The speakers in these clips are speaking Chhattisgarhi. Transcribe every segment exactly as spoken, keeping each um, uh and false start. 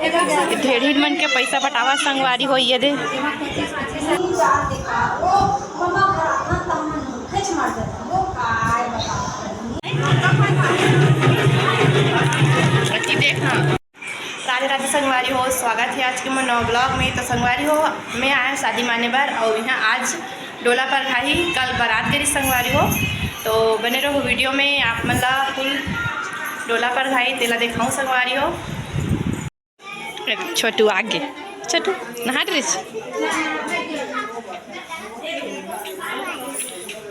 ढेढ़िन मन के पैसा पटावा संगवारी हो, ये दे। अति देख ना। राधे राधे संगवारी हो, स्वागत है आज के मोर नवा ब्लॉग में। तो संगवारी हो, मैं आया शादी माने बर और यहाँ आज डोला परघाही, कल बारात करी संगवारी हो। तो बने रहो वीडियो में, आप मन ला फुल डोला परघाही तेला देखाऊँ संगवारी हो। छोटू आगे, छोटू नहा रे।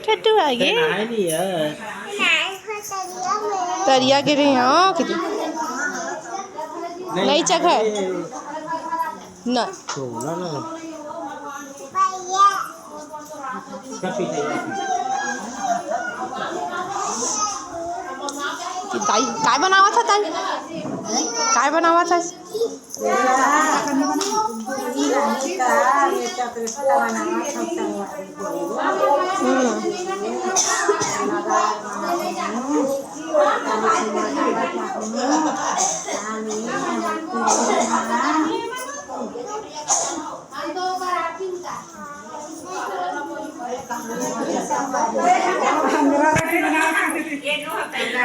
छोटू आगे। तरिया गिरे हो किती? नहीं चघ है। ना। कि दाई काय बनावत ह दाई? काय बनावत ह? हम्म।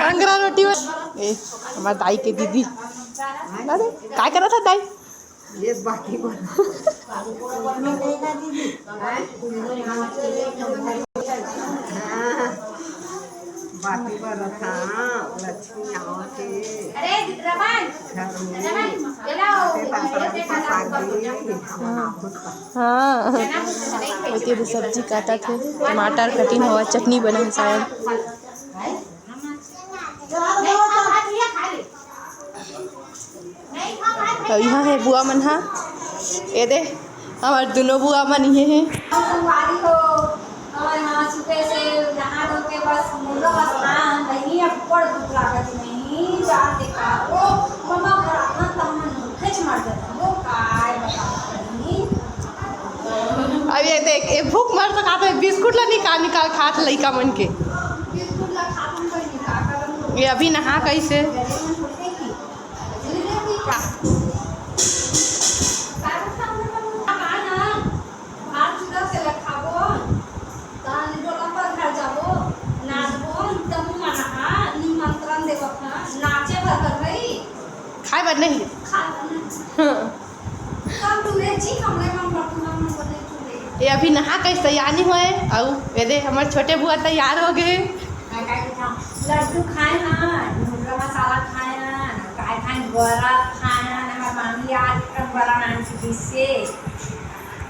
अंगरा रोटी बन-, ए, हमार दाई के दीदी। अरे, काय करत ह दाई? ये बाकी बन-, हाँ, बाकी बन रहा, लक्ष्मी आवत हे। अरे, रमन, घर में। रमन, ये लाओ। हाँ। ओके, तो सब्जी काटत हे, टमाटर कटिंग होवत, चटनी बनत हे शायद। अउ इहाँ हे बुआ मन हा, ये दे, हमर दुनो बुआ मन इहे हे। संगवारी हो, हमन ह सुबह से नहा धो के बस मुर्गा बस खान बहिनी, अब बड़ भूख लागत हे, नहीं जान देखा, ओ मम्मा घर आथन त हमन भूखे च मर जाथन, ओ काय बताओ बहिनी। अब ये देख, ये भूख मर तो खात हे, बिस्कुट ला निकाल निकाल खात लइका मन के। बिस्कुट ला खात हन बहिनी, का करन? ये अभी नहा कैसे? गरीब मन थोड़ी देखी। खाए बर नहीं। ये अभी नहा के तैयार नहीं होए, अउ ये दे हमर छोटे बुआ तैयार हो गए। लड्डू खाए हन, मुर्गा मसाला खाए हन, काय खाए हन, बरा खाए हन, हमर मामी आज एकदम बरा नान के दिस से।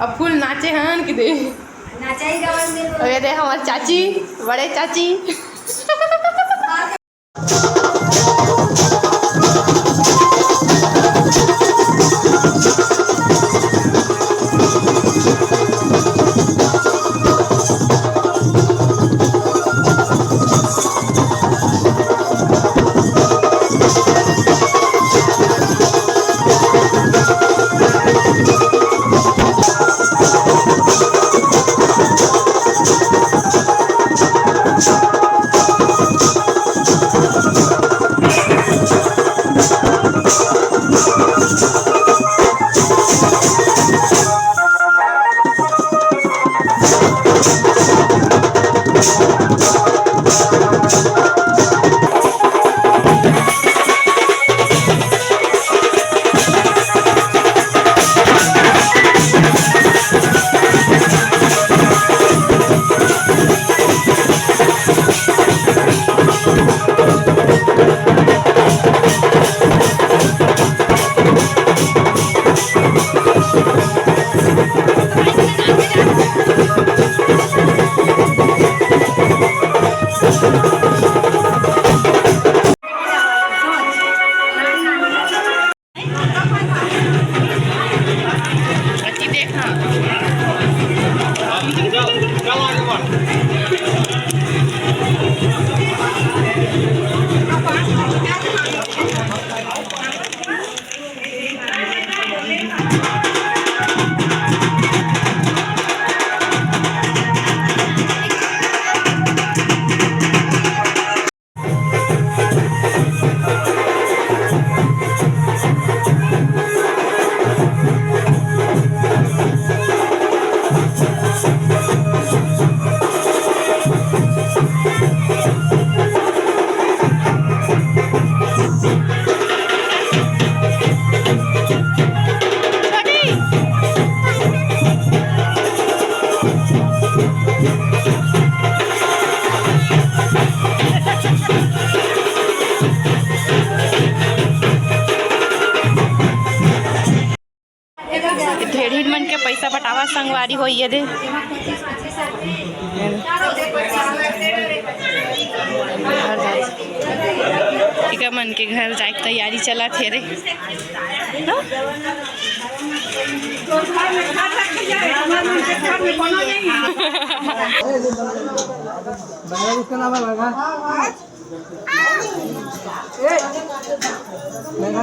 अब फुल नाचे हन कि दे। नाचाई गावन दे तो। अउ ये दे हमर चाची, बड़े चाची। इन मन के पैसा पटावा संगवारी हो ये दे। घर जाए। इका मन के घर जाए के तैयारी चलत हे रे। ना?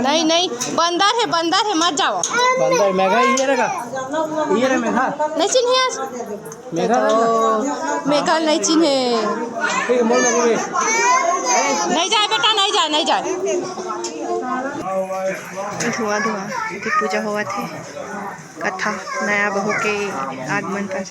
नहीं, नहीं, बंदर है, बंदर है, मत जाओ। बंदर, मेघा, ये रहा, ये रहा मेघा। नहीं चिन्हे आज? मेघा तो रहा। मेघा नहीं चिन्हे। ठीक है, मोल में भी। नहीं जाए बेटा, नहीं जाए, नहीं जाए। धुआं धुआं की पूजा होवत हे। कथा नया बहू के आगमन पर।